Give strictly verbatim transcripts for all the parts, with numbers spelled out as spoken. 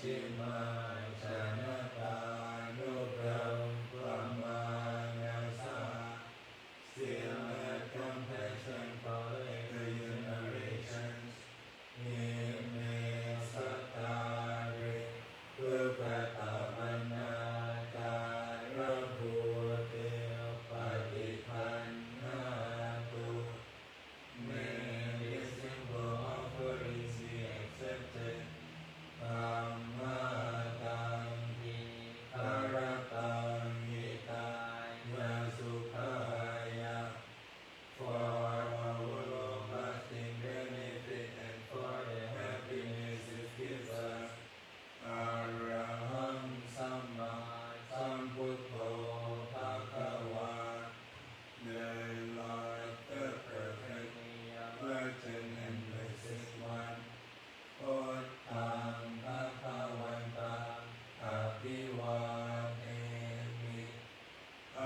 Majjhattanubrahmamassa, still have compassion for later generations. Ime sakāre duggatapaṇṇākārabhūte paṭiggaṇhātu. May this simple offerings be accepted. Dhammataṃ dīgharattaṃ hitāya sukhāya, for our long-lasting benefit and for the happiness it gives us. Arahaṃ sammāsambuddho bhagavā. The Lord, the perfect, enlightened and blessed one. Buddhaṃ bhagavantaṃ abhivādemi. I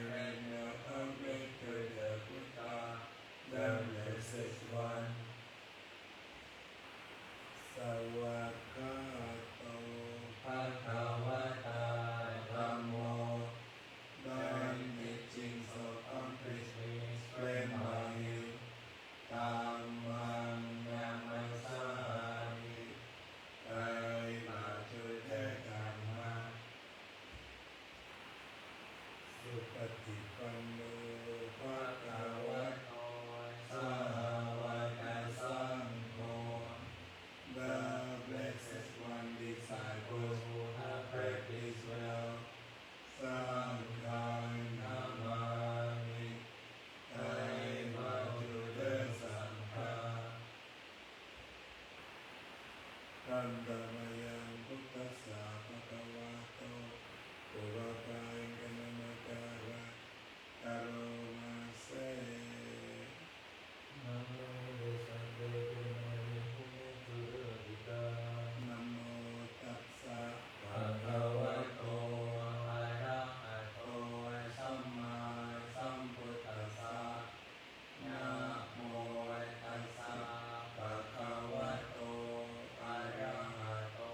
render homage to the Buddha, the blessed one. Svākkhāto bhagavatā dhammo. Learn the teachings of accomplished beings, friend by him. Dhammaṃ namassāmi. I bow to the Dhamma. Supaṭipanno bhagavato sāvakasaṅgho. The blessed one, disciples who have practiced well. Saṅghaṃ namāmi. I bow to the Saṅgha. Handa mayaṃ buddhassa bhagavato pubbabhāganamakāra karoma se. Namo tassa bhagavato arahato sammāsambuddhassa. Namo tassa bhagavato arahato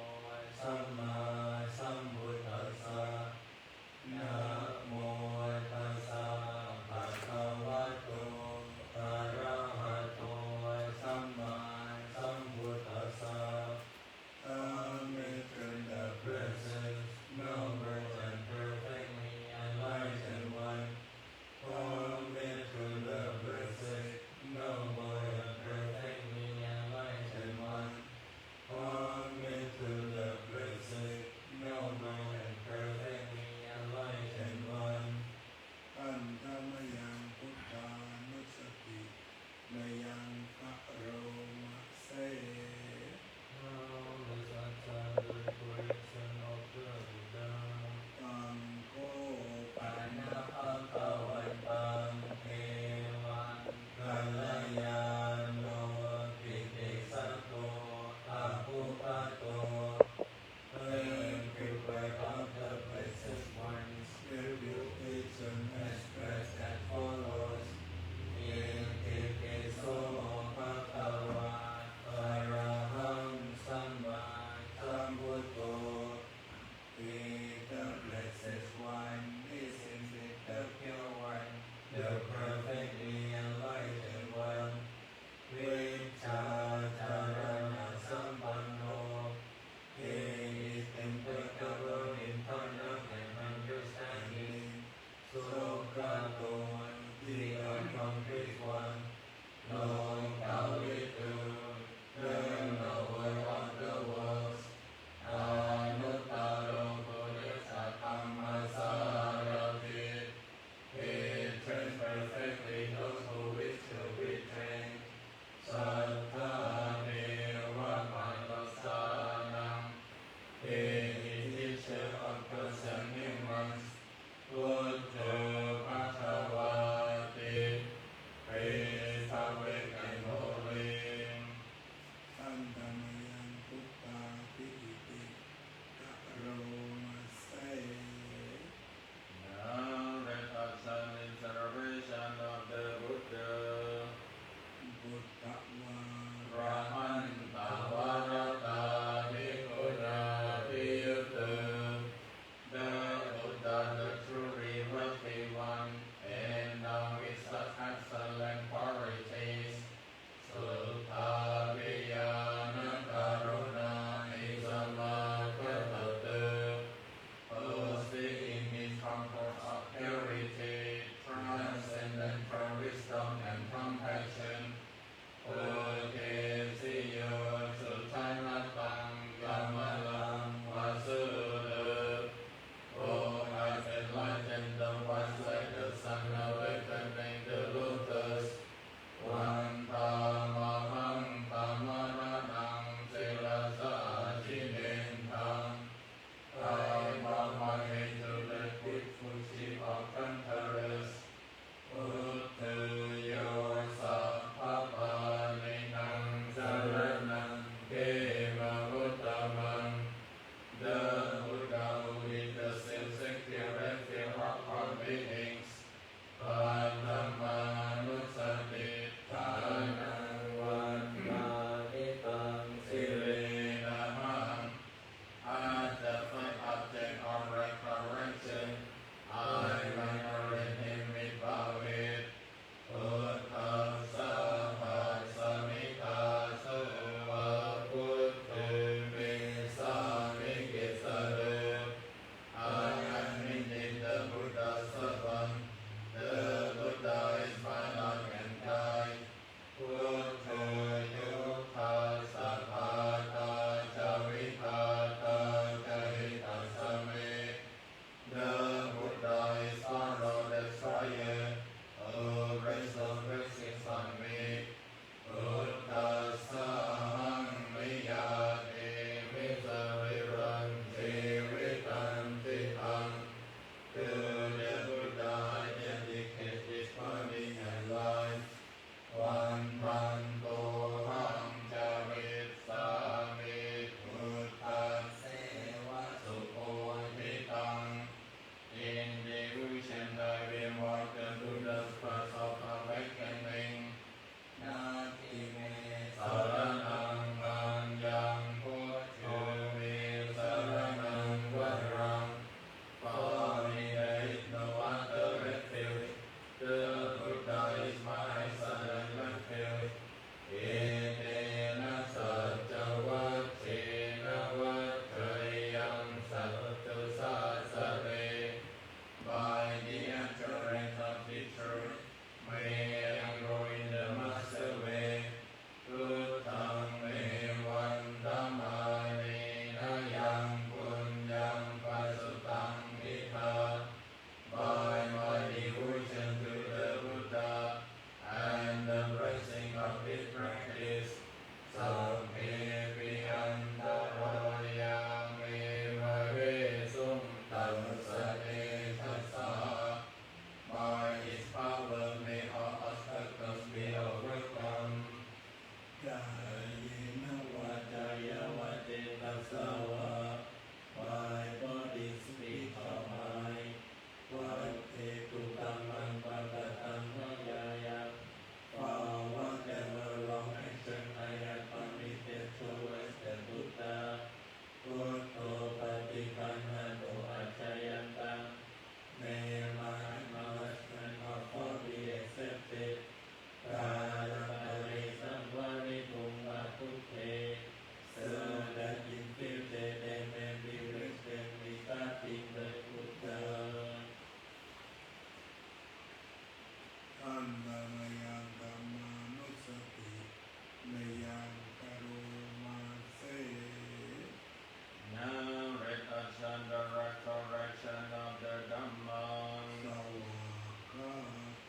and the recollection of the Dhamma.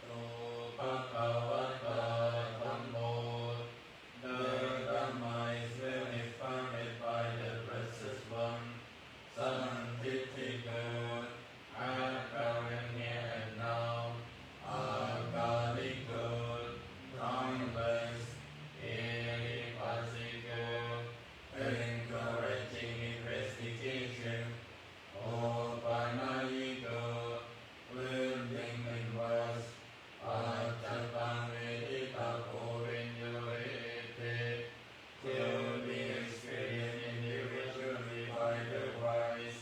Svākkhāto bhagavatā dhammo. The Dhamma is verified by the Blessed One, sandiṭṭhiko, apparent here and now, akāliko, timeless, ehipassiko, encouraging investigation, opanayiko, blending inwards, paccappaṃ veditabbo viññūhīti, to be experienced individually by the wise.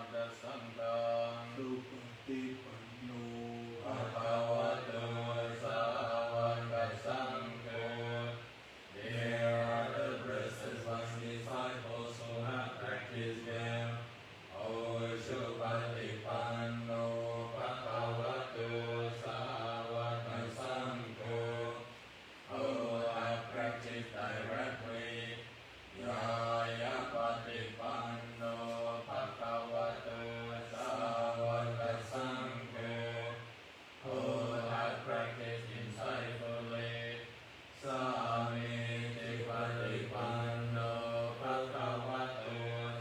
Saṅghaṃ. Supaṭipanno bhagavato sāvakasaṅgho. There are the persons, disciples who have practiced well. Ujupaṭipanno bhagavato sāvakasaṅgho. Who have practiced directly. Ñāyapaṭipanno bhagavato sāvakasaṅgho. Who have practiced insightfully. Sāmīcipaṭipanno bhagavato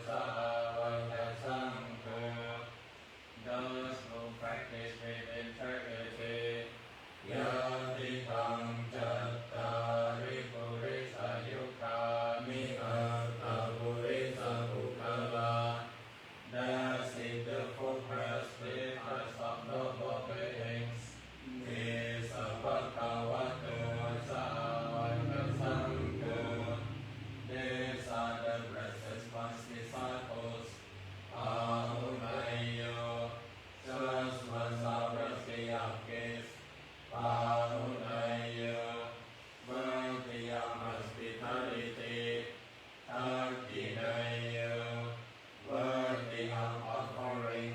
sāvakasaṅgho. Those who practice with integrity. Yadidaṃ cattāri purisayugāni aṭṭha purisapuggalā. That is the four perspectives of noble beings. Esa bhagavato sāvakasaṅgho. These are the persons, disciples. Āhuneyyo, just one Sāvakiya kiss. Pāhuneyyo, worthy of hospitality. Dakkhiṇeyyo, worthy of offering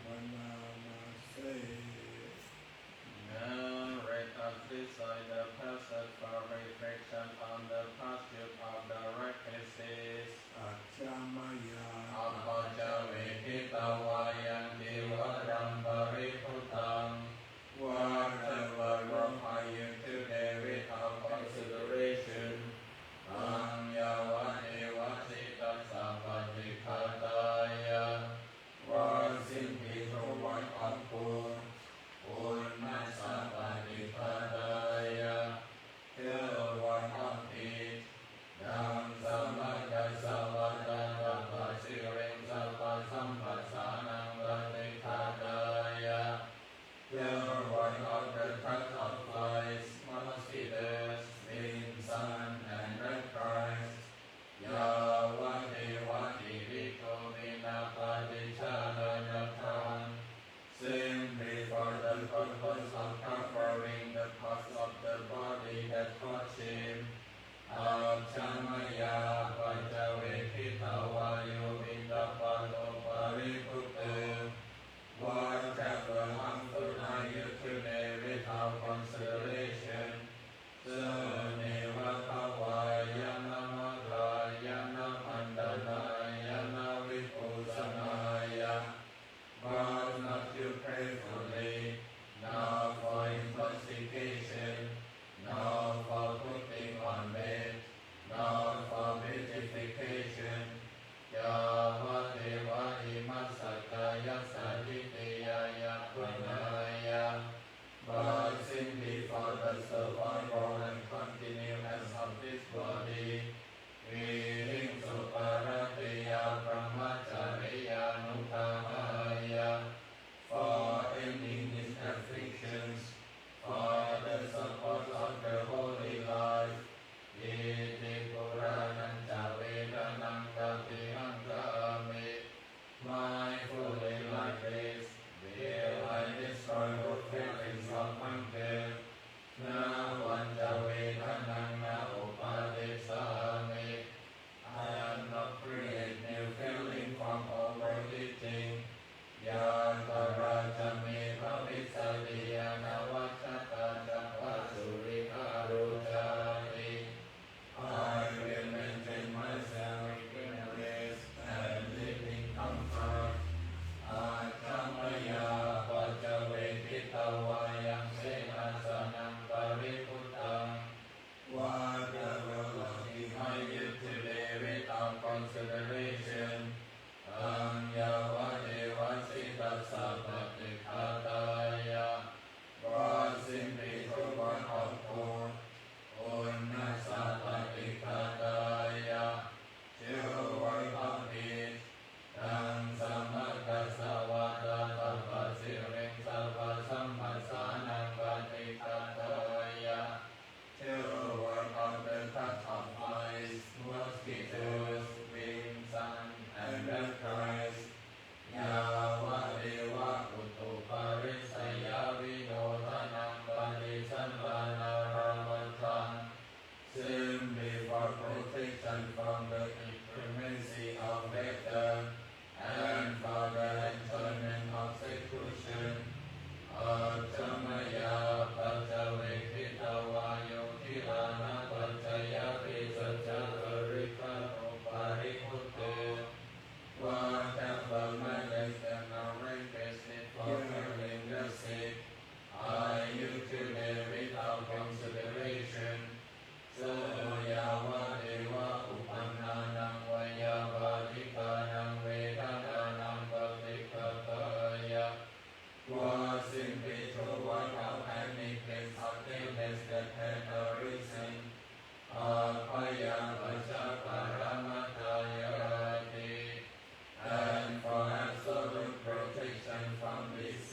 bhaṇāma se. Now let us decide the passage for reflection on the pursuit of the right disease. Ajja mayā apaccavekkhitvā yaṃ cīvaraṃ paribhuttaṃ, vata varohayujude without consideration, taṃ yāvadeva sītassa paṭighātāya, vācimhi dhruvaṃ āpu, punnassa paṭighātāya, dhruvaṃ āpi, taṃ samaggassa vata tappasiriṃ sapasamphassānaṃ paṭighātāya, dhruvaṃ āpu, taṃ āpu, mosquitoes, wind, sun, and rat flies, yāvadeva kiritto vinapaṭicchādanatthaṃ, simply for the purpose of covering the parts of the body that touch him. Ajja mayā apaccavekkhitvā yo piṇḍapāto paribhutto, vata varohayujude without consideration, so neva davāya na madāya na maṇḍanāya na vibhūsanāya, but not to pray fully, not for intoxication, not for putting on weight, not for beautification, yāvadeva imassa kāyassa ṭhitiyā yāpanāya, but simply for the survival and continuance of this body. Vihiṃsuparatiyā brahmacariyānuggahāya, for ending his afflictions, for the support of the holy life. Iti purāṇañca vedanaṃ paṭihaṅkhāmi. Mindfully like this, will I destroy all feelings of hunger. Navañca vedanaṃ na uppādessāmi. I am not create new feeling from overeating. Yatrā ca me bhavissati anavajjatā ca pāsurikarocāti. I will maintain myself in peace and live in comfort. Ajja mayā apaccavekkhitvā yaṃ senāsanaṃ paribhuttaṃ, vata varohayujude without consideration, taṃ yāvadeva sītassa paṭighātāya, vācimhi dhruvaṃ āpu, punnassa paṭighātāya, dhruvaṃ āpi, taṃ samaggassa vata tappasiriṃ sapasamphassānaṃ paṭighātāya, dhruvaṃ āpu, taṃ āpu, mosquitoes, wind, sun, and rat flies, yāvadeva utuparissayavinodanaṃ paṭisallānārāmatthaṃ, simply for protection from the inclemency of weather and for the enjoyment of seclusion. Ajja mayā apaccavekkhitvā yo gilānapaccayabhesajjaparikkhāro paribhutto, vata varohayujude without consideration, so yāvadeva uppannānaṃ veyyābādhikānaṃ vedanānaṃ paṭighātāya, vācimhi dhruvaṃ āpu, any pain, sudden death, that had arisen, abyāpajjhaparamatāyāti. And for absolute protection from disease,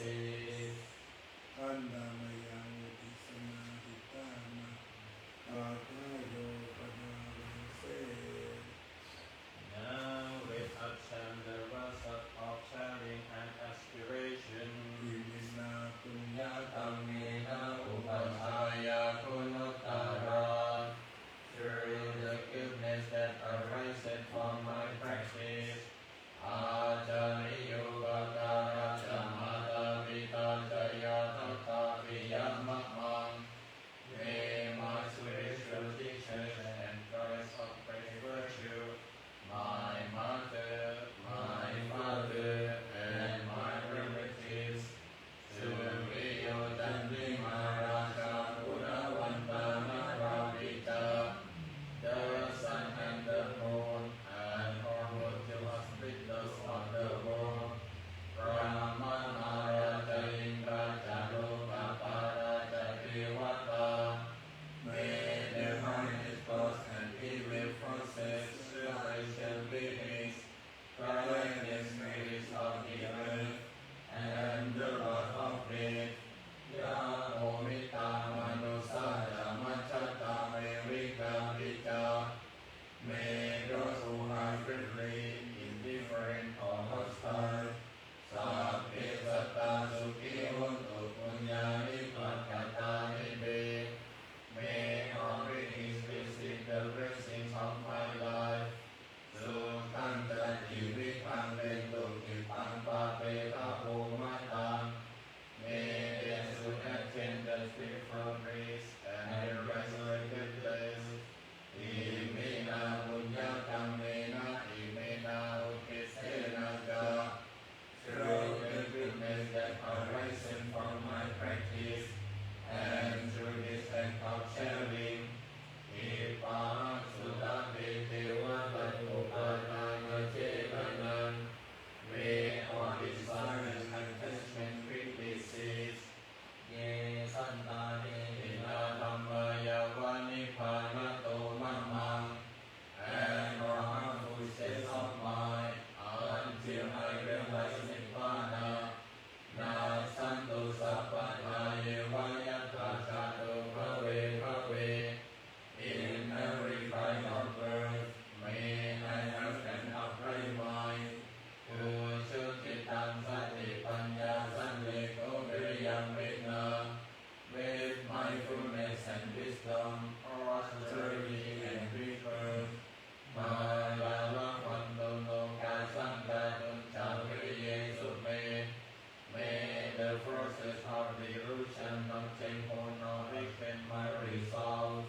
Came home no regret my resolve.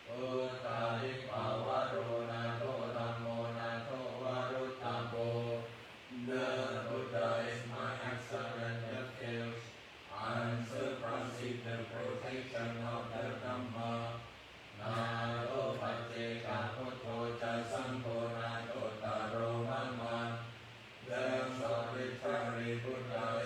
Buddha is Varo Nātho, Dhammo Nātho Varuttamo. The Buddha is my excellent refuge, unsurpassed the protection of the Dhamma. Nātho Paccekabuddho ca, Saṅgho Nāthottaro mama. The solitary Buddha